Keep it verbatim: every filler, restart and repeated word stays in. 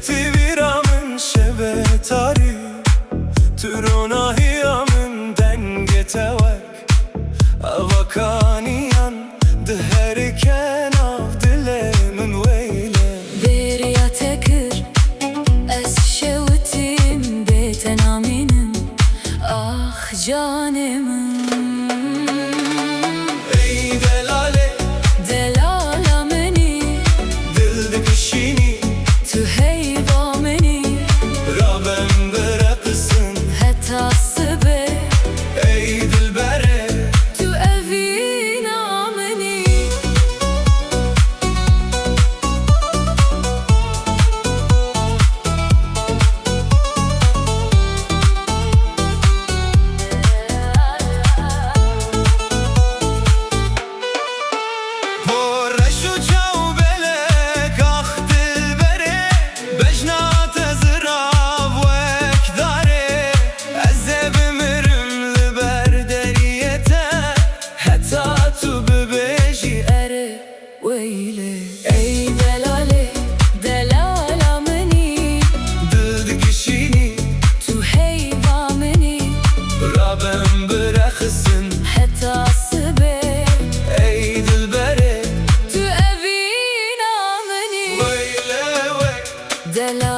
Tî bîra min şevê tarî, tu ronahiya min dengê te wek avakaniyan diherike nav dilê min weyle. Bêriya te kir, ez şewitîm bê te namînim, ax canê min. Ey delalê, delala min î, dil dikişînî, tu heyva min î, rabe em bireqisin heta sibê. Ey dilberê, tu evîna min î. Por reş û çaw belek, ax dilberê, bejna te zirav wek darê. Ez ê bimirim li ber deriyê te, heta tu bibêjî erê. Weylê. Ey delalê, delala min î, dil dikişînî, tu heyva min î, rabe em bireqisin heta sibê. Ey dilberê, tu evîna min î. Weylê we. Delal